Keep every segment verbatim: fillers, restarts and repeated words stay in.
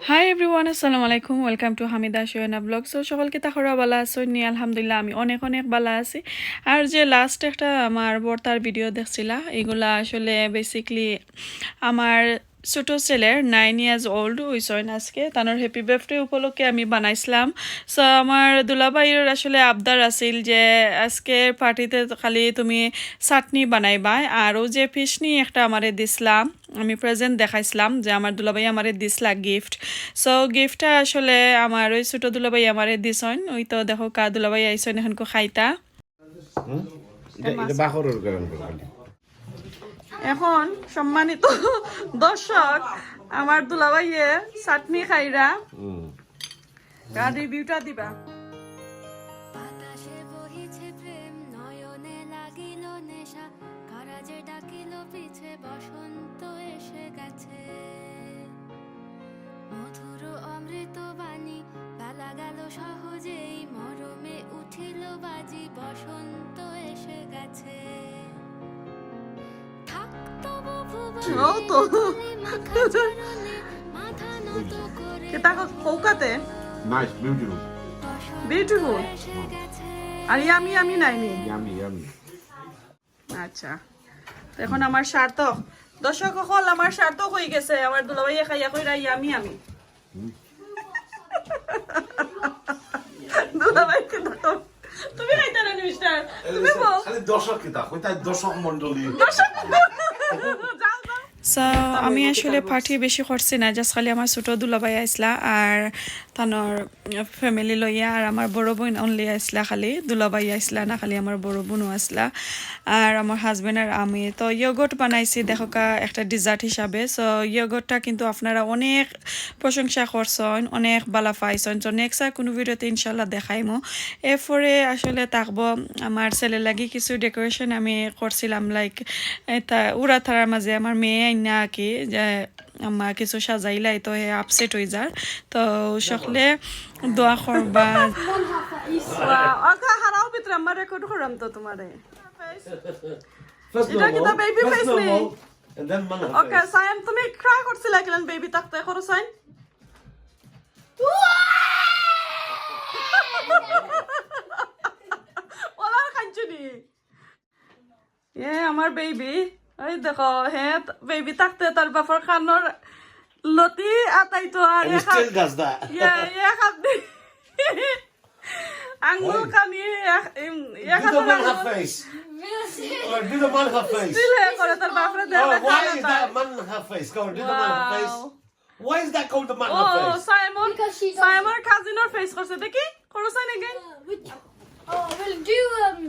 Hi everyone, আসসালামু আলাইকুম। Welcome to Hamida শোয়েনা ব্লগ। So সকল কিতা খবর, ভালা আছইন নি? আলহামদুলিল্লাহ, আমি অনেক অনেক ভালা আছি। আর যে লাস্ট একটা আমার ভর্তার ভিডিও দেখছিলা, এগুলা আসলে বেসিক্যালি আমার ছোট ছেলের নাইন ইয়ার্স ওল্ড হইছইন আজকে, তানোর হ্যাপি বার্থডে উপলক্ষে আমি বানাইছিলাম। সো আমার দুলাভাইর আসলে আবদার আছিল যে আজকে পার্টিতে খালি তুমি চাটনি বানাইবায়, আর ও যে ফিশনি একটা আমারে দিছলা, আমি প্রেজেন্ট দেখাইছিলাম যে আমার দুলাভাই আমারে দিছলা গিফট। সো গিফটটা আসলে আমার ওই ছোট দুলাভাই আমারে দিছইন। ওই তো দেখো কা দুলাভাই আইছইন এখন কো খাইতা। হুম? এটা এটা বাহরের গরম করে খালি। এখন সম্মানিত দর্শক, আমার দুলাভাইয়ে চাটনি খাইরা, হুম। তার রিভিউটা দিবা। বাতাসে বহিছে প্রেম, নয়নে লাগিল নেশা, কারা যে ডাকিল পিছে, বসন্ত এসে গেছে। মধুর অমৃত বাণী, বেলা গেল সহজেই, মরমে উঠিল বাজি, বসন্ত এসে গেছে। থাক তবু ভুবনে ও তো। ধুলি মাখা চরণে, মাথা নত করে কিতা কউকাতে? Nice, beautiful. বিউটিফুল। এসে গেছে। আর ইয়ামি ইয়ামি নাইনি? Yummy yummy. আচ্ছা, তো এখন আমার সার্থক, দর্শক সকল, আমার সার্থক হয়ে গেছে। আমার দুলাভাইয়ে খাইয়া কইরা ইয়ামি ইয়ামি। দুলাভাইকে দেখো, তুমি খাইতা না মিস্টার, তুমি বল। খালি দর্শক কিতা কইতা, দর্শক মণ্ডলী। সো আমি আসলে পার্টি বেশি করছি না, জাস্ট খালি আমার ছোট দুলাভাই আইছলা আর তানোর ফ্যামিলি লইয়া, আর আমার বড় বোন অনলি আইছলা, খালি দুলাভাই আইছলা না, খালি আমার বড় বোনও আইছলা। আর আমার হাজবেন্ড আর আমি তো ইয়োগার্ট বানাইছি দেখোকা একটা ডেজার্ট হিসাবে। সো ইয়োগার্টটা কিন্তু আপনারা অনেক প্রশংসা করছইন, অনেক ভালা পাইছইন। তো নেক্সট আর কোনো ভিডিওতে ইনশাল্লাহ দেখাইমু। এরপরে আসলে থাকবো আমার ছেলের লাগি কিছু ডেকোরেশন আমি করছিলাম, লাইক এটা উড়া থারার মাঝে আমার মেয়ে আইনা আর কি, যে আম্মা কিছু সাজাইলাই তো হে আপসেট হয়ে যার। তো সকলে দোয়া করবা। ওকে, হারাও ভিতরে আমার রেকর্ড করাম তো তোমারে। First এটা কি normal, তার বেবি first ফেস নি? normal, and then man her ওকে, face. সায়াম, তুমি ক্রাই করছিলা কেন বেবি থাকতে, করো সাইন? ওলার কাঞ্চুনি। এ আমার বেবি, এই দেখো, হে বেবি থাকতে তার বাপর কানর লতি আতাইতো আর And he এক হাত- still does that. ইয়ে, ইয়ে হাত দি আঙ্গুল Hey. কানি এক- ইম, এক Do the হাতের man her আঙ্গুল face. Or do the man her face. still হে করে তার বাপরে দেয় Oh, না why কান is আতায়। that man her face? Come on, do the man her face. Wow. Why is that called the man ও her face? Simon, Because she does Simon কাজিনর face করছে, দেখি করো sign again। Uh, which, oh, we'll do um,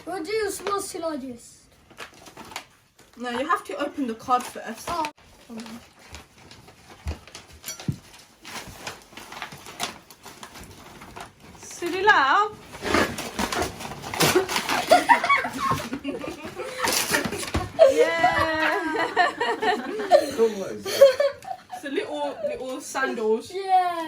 we'll do small syllogists. No, you have to open the card first. Oh. সিরিলা। Cool, what is that? It's a little, little sandals. Yeah.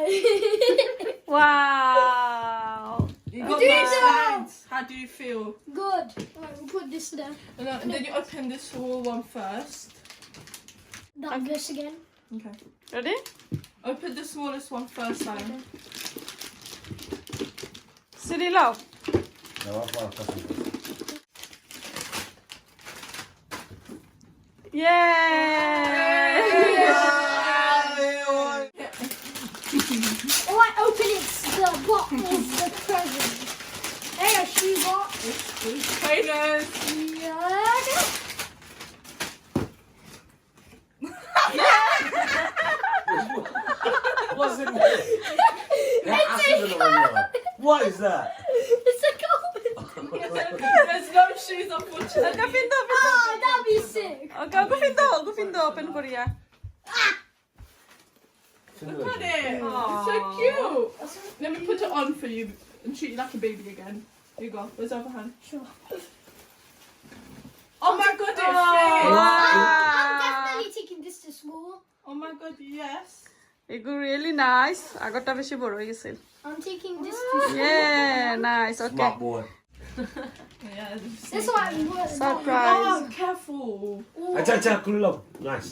Wow. You got Did the you- slides. How do you feel? Good. Alright, we'll put this there. And then, and then you open this small one first. That this again. Okay. Ready? Open the smallest one first, Simon. সিরিলা। ইয়ে। Oh, I open it. The what is the present? Hey, she got. Trainers. Yeah. What's in there? That acid in the water. What is that? It's a cold. There's no shoes, unfortunately. ওকে, পিন্দো, পিন্দো। Oh, that'd be sick. ওকে, ওকে, পিন্দো, ওকে, পিন্দো, ওপেন করিয়া। Look at it. It's so cute. Let me put it on for you and treat you like a baby again. Here you go. Where's the other hand? Sure. Oh my god, it fits. I'm Wow. definitely taking this to school. Oh my god, yes. এগু really nice। আগরটা বেশি বড় হয়ে গেছে। I'm taking this to school. Yeah, nice. Okay. Smart boy. Yeah. This one was Surprise. Oh, careful. Acha, acha, cool it off. Nice.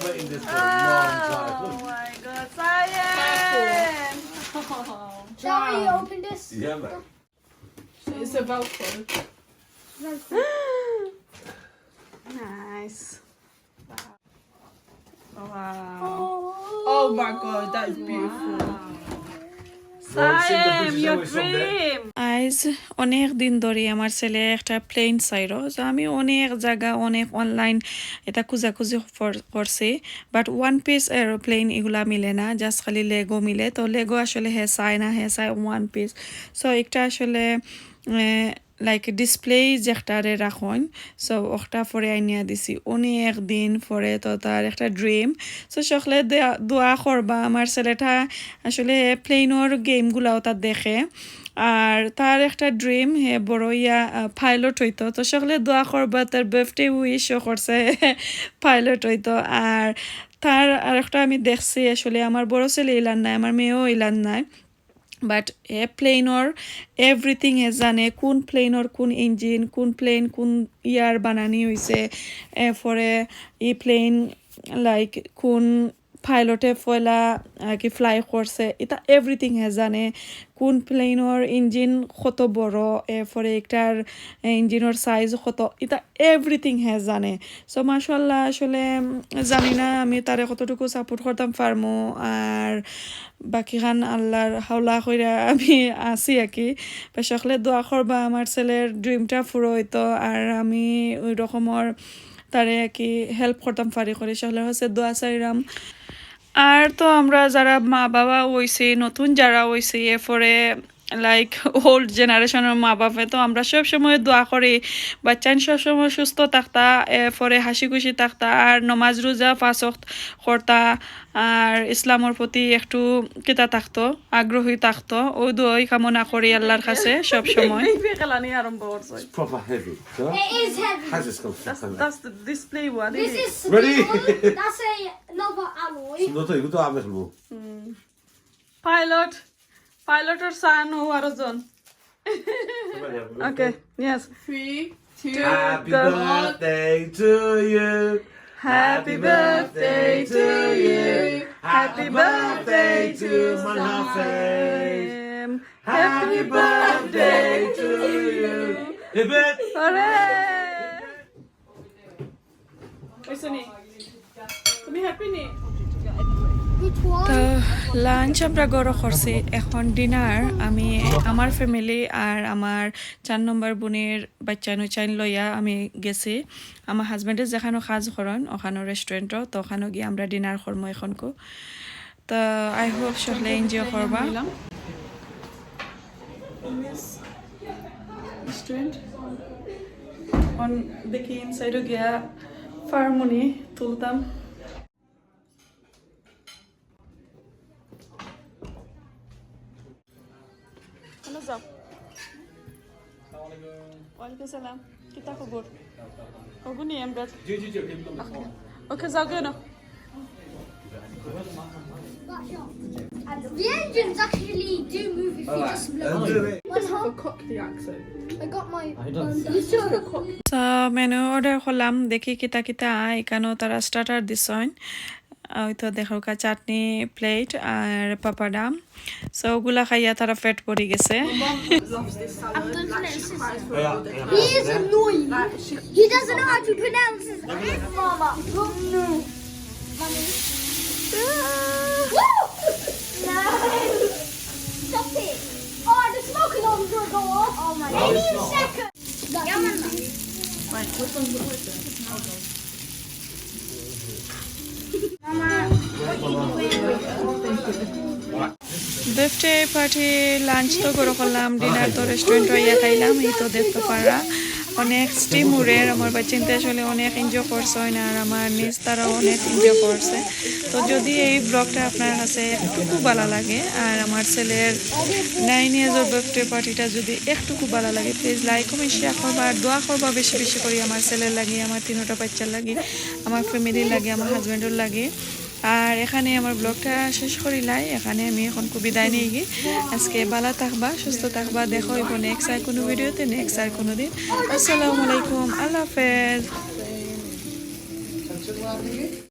Waiting this for a long time. Oh my God, Saeem! Shall we open this? Yeah, man. It's a Velcro. Nice. Wow. Oh my God, that is beautiful. Saeem, your dream. আইজ অনেক দিন ধরি আমার ছেলে একটা প্লেন চাইরো। তো আমি অনেক জাগা, অনেক অনলাইন এটা খুঁজাখুঁজি কর- করছি, বাট ওয়ান পিস এরোপ্লেন এগুলা মিলে না, জাস্ট খালি লেগো মিলে। তো লেগো আসলে হে চায় না, হে চায় ওয়ান পিস। সো একটা আসলে লাইক ডিসপ্লে যেটারে রাখইন, সো ওটা পরে আইনিয়া দিছি অনেক দিন পরে। তো তার একটা ড্রিম। সো সকলে দোয়া- দোয়া করবা, আমার ছেলেটা আসলে প্লেনর গেমগুলাও তার দেখে। আর তার একটা ড্রিম, হে বড় ইয়া পাইলট হইতো। তো সকলে দোয়া করবা, তার বার্থডে উইশও করছে পাইলট হইতো। আর তার আরেকটা আমি দেখছি, আসলে আমার বড় ছেলে ইলান নাই, আমার মেয়েও ইলান নাই, বাট এ প্লেনর এভরিথিং হে জানে, কোন প্লেনর কোন ইঞ্জিন, কোন প্লেন কোন ইয়ার বানানি হইছে, এরপরে ই প্লেন লাইক কোন পাইলটে পয়লা আর কি ফ্লাই করছে, এটা এভরিথিং হে জানে। কোন প্লেনর ইঞ্জিন কত বড়, এরপরে একটার ইঞ্জিনর সাইজ কত, এটা এভরিথিং হে জানে। সো মাশাআল্লাহ, আসলে উম, জানি না আমি তারে কতটুকু সাপোর্ট করতাম পারমু, আর বাকিখান আল্লাহর হাওলা কইরা আমি আছি আর কি। বা সকলে দোয়া করবা আমার ছেলের ড্রিমটা পুরো হইতো, আর আমি ওই রকমর তারে আর কি হেল্প করতাম পারি করি, সকলের কাছে দোয়া চাইরাম। আর তো আমরা যারা মা বাবা হইছি, নতুন যারা হইছি, এরপরে লাইক ওল্ড জেনারেশনর মা বাপে তো আমরা সব সময় দোয়া করি, বাচ্চাইন সব সময় সুস্থ থাকতা, এরপরে হাসি খুশি থাকতা, আর নমাজ রোজা পাঁচ ওয়াক্ত করতা, আর ইসলামর প্রতি একটু কিতা থাকতো, আগ্রহী থাকতো। ও দোয়াই কামনা করি আল্লাহর কাছে সব সময়। Baby খেলানি আরম্ভ করছে। Proper heavy, huh? It is heavy. Has its come That's, from that's the display one, This isn't it? Is Ready? That's a, another alloy. No, no, you go to Amir. Pilot. Pilot or son, who are John? Okay, yes. Three, two, Two, Happy the- birthday to you. Happy birthday to you. Happy birthday to Manhafe. Saeem. Happy birthday to you. Hip hip. Hooray! ওইসনি, তুমি হ্যাপি নি? Which one? তো লাঞ্চ আমরা গরো করছি, এখন ডিনার। আমি আমার ফ্যামিলি আর আমার চার নম্বর বোনের বাচ্চা নুচাইন লইয়া আমি গেছি আমার হাজব্যান্ডে যেখানো কাজ করইন ওখানো রেস্টুরেন্টও, তো ওখানো গিয়া আমরা ডিনার করমু এখনকু। তো আই হোপ সকলে এনজয় করবা। রেস্টুরেন্ট অন দেখি ইনসাইডও গিয়া ফার্মুনি তুলতাম। হ্যালো, যাও। ওয়ালাইকুম সালাম। কিতা খবর? হগুনি আমরা। ওকে, যাও কেন? The engines actually do move if you just blow. One hot. Cockney accent. I got my. Um, you saw the cock. তো মেনু অর্ডার করলাম, দেখি কিতা কিতা আয়। এখানো তারা স্টার্টার দিছইন, ওই তো দেখো কা চাটনি প্লেট আর পাপাডাম। সো ওগুলা খাইয়া তারা পেট ভরি গেছে। He is annoying. He doesn't know how to pronounce his F, Mama. No. Mummy. Woo! No. Stop it. Oh, the smoke alarm's gonna go off. Oh my God. Any second. Yeah, man. Birthday party lunch তো গরো করলাম, ডিনার তো রেস্টুরেন্ট হইয়া খাইলাম। এই তো দেখতে পারা অনেক স্টিম উড়ের। আমার বাচ্চাইন্তে আসলে অনেক এনজয় করছইন, আর আমার নিজ তারাও অনেক এনজয় করছে। তো যদি এই ব্লগটা আপনার কাছে একটুকু ভালো লাগে আর আমার ছেলের নাইন ইয়ার্সর বার্থডে পার্টিটা যদি একটুকু ভালো লাগে, প্লিজ লাইক কমেন্ট শেয়ার করবা আর দোয়া করবা বেশি বেশি করি আমার ছেলের লাগি, আমার তিনোটা বাচ্চার লাগি, আমার ফ্যামিলির লাগি, আমার হাজব্যান্ডর লাগি। আর এখানে আমার ব্লগটা শেষ করিলাই, এখানে আমি এখন খুব বিদায় নিয়ে গিয়ে আজকে ভালো থাকবা, সুস্থ থাকবা, দেখা হইব নেক্সট আর কোনো ভিডিওতে, নেক্সট আর কোনো দিন। আসসালামু আলাইকুম, আল্লাহ হাফেজ।